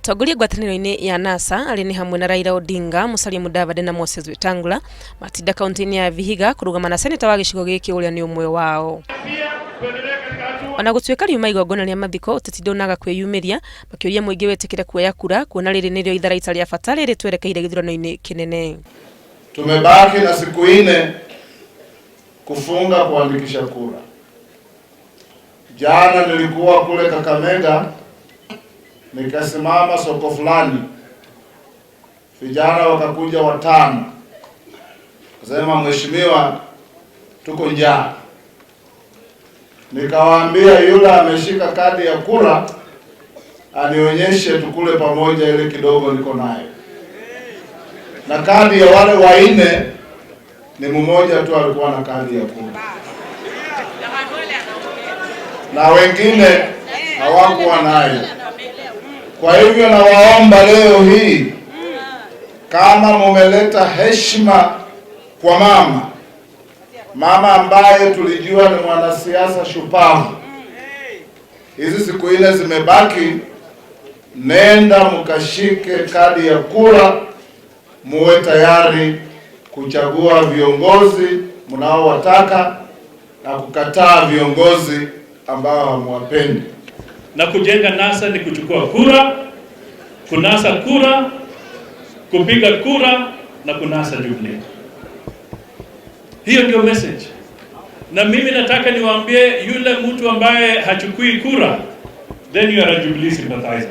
Atongoria ngwatanĩro-inĩ ya NASA arĩa nĩ hamwe na Raila Odinga, Musalia Mudavadi na Moses Wetangula matinda kaunti-inĩ ya Vihiga kũrũgama na seneta wa gĩcigo gĩkĩ ũrĩa nĩ ũmwe wao. Ona gũtuĩka riuma igongona rĩa mathiko, ũteti ndũnaga kwĩyumĩria makĩũria mũingĩ wĩtĩkĩre kuoya kura kuona rĩrĩ nĩrĩo itharaita rĩa bata rĩrĩ twerekeire gĩthurano-inĩ kĩnene. Tumebaki na siku nne kufunga kuandikisha kura. Jana nilikuwa kule Kakamega, nikasimama soko fulani, vijana wakakuja watano, kasema mheshimiwa, tuko njaa. Nikawaambia yule ameshika kadi ya kura anionyeshe tukule pamoja ile kidogo niko nayo, na kadi ya wale wanne ni mmoja tu alikuwa na kadi ya kura na wengine hawakuwa nayo. Kwa hivyo nawaomba leo hii, kama mumeleta heshima kwa mama, mama ambaye tulijua ni mwanasiasa shupavu, hizi siku nne zimebaki, nenda mkashike kadi ya kura, muwe tayari kuchagua viongozi mnaowataka na kukataa viongozi ambao hamwapendi. Na kujenga NASA ni kuchukua kura, kunasa kura, kupiga kura na kunasa Jubilee. Hiyo ndio message. Na mimi nataka niwaambie yule mtu ambaye hachukui kura, then you are a Jubilee sympathizer.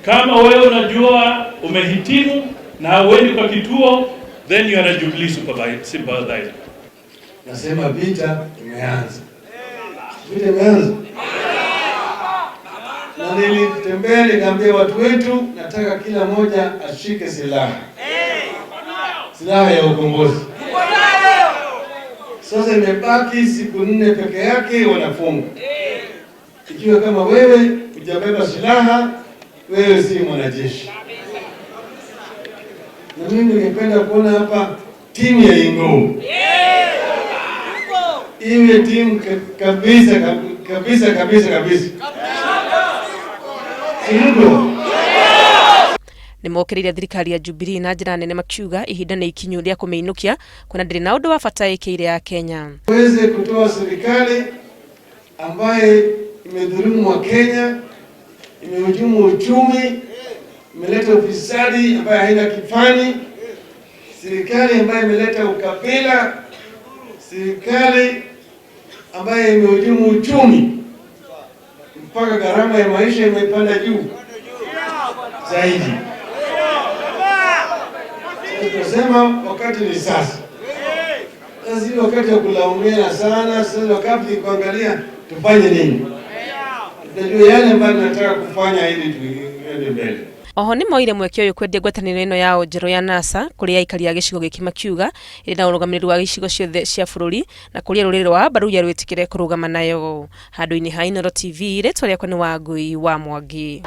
Kama wewe unajua umehitimu na hauendi kwa kituo, then you are a Jubilee sympathizer. Nasema vita imeanza, vita imeanza. Na nilitembea nikaambia watu wetu, nataka kila mmoja ashike silaha, silaha ya ukombozi. Sasa imebaki siku 4 peke yake, wanafunga. Ikiwa kama wewe hujabeba silaha, wewe si mwanajeshi. Na mimi ningependa kuona hapa timu ya Ingoo iwe timu kabisa kabisa kabisa kabisa. Singo. Nĩmokĩrĩire thirikari ya Jubilee na njĩra nene makiuga ihinda nĩ ikinyu rĩa kũmĩinũkia kuona ndĩrĩ na ũndũ wa bata ĩkĩire ya Kenya. Tuweze kutoa serikali ambaye imedhulumu wa Kenya, imehujumu uchumi, imeleta ufisadi ambaye haina kifani, serikali ambayo imeleta ukabila, serikali ambayo imehujumu uchumi mpaka gharama ya maisha imepanda juu zaidi. Tunasema wakati ni sasa. Sasa si wakati wa kulaumiana sana, sasa wakati kuangalia tufanye nini. Tunajua yale ambayo tunataka kufanya ili tuende mbele. Oho nĩ moire mweke ũyũ kwendia ngwatanĩro ĩno yao njerũ ya NASA kũrĩ aikari a gĩcigo gĩkĩ makiuga ĩrĩ na ũrũgamĩrĩri wa gĩcigo ciothe cia bũrũri na kũrĩa rũrĩrĩ rwa Abaruya rwĩtĩkĩre kũrũgama nayo. Handũ-inĩ ha Inooro TV, rĩtwa rĩakwa nĩ Wangui wa Mwangi.